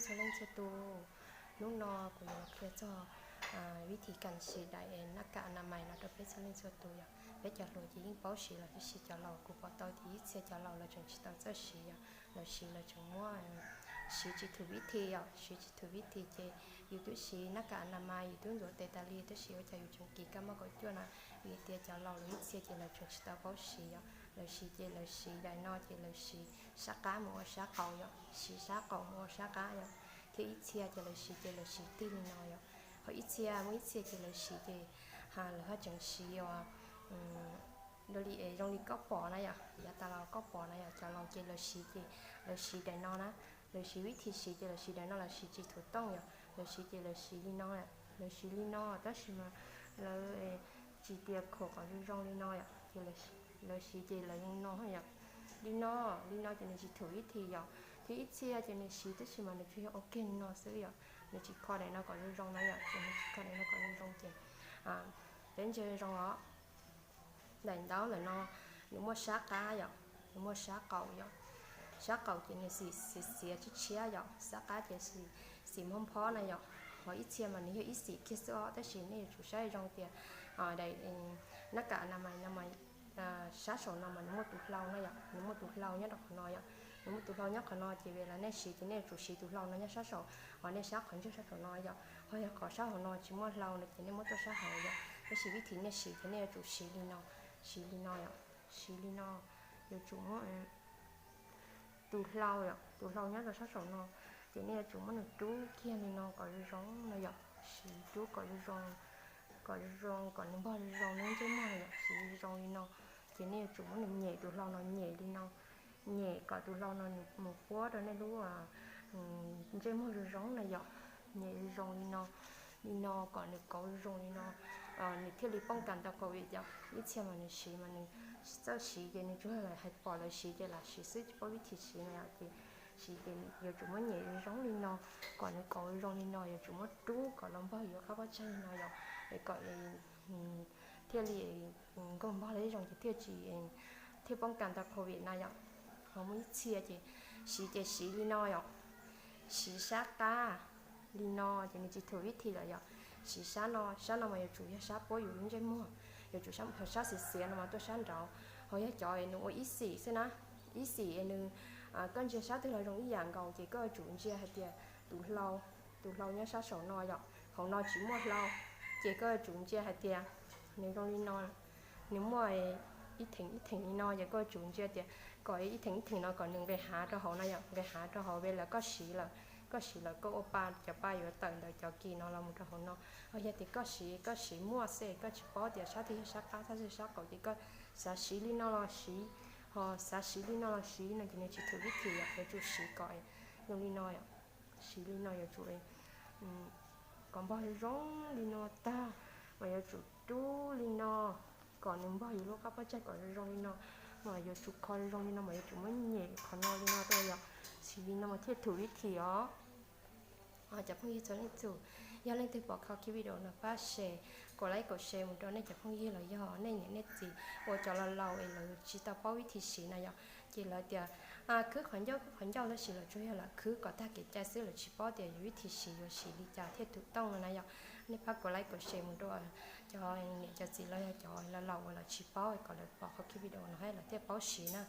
Txhua leej txhua tus, hnub no kuv yuav los qhia txog vib thi kam siv daim nab kam a na mais no rau peb txhua leej txhua tus yom. Peb cov hluas ces yeej paub siv los tab sis cov laus kuv pom tau tias ib txhia cov laus lawv tseem tsis tau txawj siv yom, lawv siv lawv tseem muab siv tsis thum vib thi yom, siv tsis thum vib thi ces yus twb siv nab kam a na mais yus twb ntxuav tes tas li tab sis ua cas yus tseem kis kab mob kaum cuaj na. Vim tias cov laus lawv ib txhia ces lawv tseem tsis tau paub siv yom, lawv siv ces lawv siv daim no ces lawv siv sab qab mus ua sab qaum yom, siv sab qaum mus ua sab qab yom. Thiab ib txhia ces lawv siv ces lawv siv tig li no yom. Ho ib txhia muaj ib txhia ces lawv siv ces lawv haj tseem siv uas zoo li, zoo li koj pom na yom, yav tas los koj pom na yom, cov laus ces lawv siv ces lawv siv daim no na, lawv siv vib thi siv ces lawv siv daim no lawv siv tsis thum tooj yom, lawv siv ces lawv siv li no, lawv siv li no tab sis mas lawv tsis tias khuam kom zoo zoo li no yom, ces lawv siv ces lawv zoo no yom. Li no, li no ces nws tsis thum vib thi yom. Thiab ib txhia ces nws siv tab sis mas nws tsuas yog ua kiag li no xwb yom, nws tsis kho daim no kom zoo zoo na yom, ces nws tsis kho daim no kom zoo zoo ces peb ntsia zoo os. Daim ntaub ntawm no nws muaj sab qab yom, nws muaj sab qaum yom. Sab qaum ces nws xim xiav xiav tshiab tshiab yom, sab qab ces xim mob phob na yom. Ho ib txhia mas nws yog ib xim kiag xwb os, tab sis nej yuav tsum saib zoo tias daim nab kam a na mais no mas sab saum no mas nws muaj tus hlau na yom, nws muaj tus hlau nyob rau qhov no yom, nws muaj tus hlau nyob qhov no ces vim li nej siv ces nej yuav tsum siv tus hlau no nyob sab saum, ho nej sab qhov ntswg sab saum no yom. Ho yog qhov sab hauv no tsis muaj hlau no ces nej muab tuaj sab hauv yom, tab sis vib thi nej siv ces nej yuav tsum siv li no, siv li no yom, siv li no. Yuav tsum muab tus hlau yom, tus hlau nyob rau sab saum no, ces nej yuav tsum muab nws rub kiag li no kom zoo zoo no yom, siv rub kom zoo zoo, kom zoo zoo kom nws npog zoo zoo nej ntsej muag yom, siv zoo zoo li no. Ces nej yuav tsum muab nws nyem tus hlau no, nyem li no, nyem kom tus hlau no nws mus puab rau nej lub ntsej muag zoo zoo na yom, nyem zoo zoo li no, li no kom nws kauv zoo zoo li no, nws thiaj li poob kas tau COVID yom. Ib txhia mas nws siv mas nws txawj siv ces nws tsuas hais pom lawv siv ces lam siv xwb tsis paub vib thi siv na yom, ces siv ces yuav tsum muab nyem zoo zoo li no kom nws kauv zoo li no, yuav tsum muab rub kom los npog yuav qab pob tsaig li no yom, kom thiaj li nkaug npog li zoo ces thiaj tsis, thiaj poob kas tau COVID na yom. Ho muaj ib txhia ces siv ces siv li no yom, siv sab qab li no ces nws tsis thum vib thi lawm yom. Siv sab no, sab no mas yuav tsum yog sab puab yus lub ntsej muag, yuav tsum sab, sab xiav xiav no mas tuaj sab nraud. Ho yog cov nws ua ib xim xwb na, ib xim nws, koj ntsia sab twg los zoo ib yam nkaus ces koj yuav tsum ntsia hais tias tus hlau, tus hlau nyob sab saum no yom, hauv no tsis muaj hlau, ces koj yuav tsum ntsia hais tias nws zoo li no, nws muaj ib theem ib theem li no ces koj yuav tsum ntsia tias kom ib theem ib theem no kom nws nqes hav rau hauv no yom, nqes hav rau hauv vim lawv koj siv lawm, koj siv lawm koj ua pa, cov pa yuav tawm ntawm cov kis no los mus rau hauv no. Ho yog tias koj siv, koj siv muaj xwb koj tsis paub tias sab twg yog sab qab sab twg yog sab qaum ces koj xav siv li no los siv, ho xav siv li no los siv no ces nws tsis thum vib thi yom, yuav tsum siv kom zoo li no yom. Siv li no yuav tsum kom npog zoo li no tag, mas yuav tsum rub li no kom nws npog yus lub qab pob tsaig kom zoo zoo li no, mas yuav tsum kho zoo zoo li no mas yuav tsum muab nyem qhov no li no rau yom, siv li no mas thiaj thum vib thi os. Cov phooj ywg txhua leej txhua tus, yog leej twg pom qhov clip video no pab share, kom like kom share mus rau nej cov phooj ywg los yog nej niam nej txiv uas cov laus laus es lawv tsis tau paub vib thi siv na yom, ces lawv tias khwb qhov ncauj khwb qhov ncauj tab sis lawv tsuas yog lam khwb kom tag kev cai xwb, lawv tsis paub tias yuav vib thi siv yuav siv li cas thiaj thum tooj no na yom. Nej pab kom like kom share mus rau cov niam cov txiv los yog cov laus laus uas lawv tsis paub kom lawv pom qhov clip video no thiaj lawv thiaj paub siv na.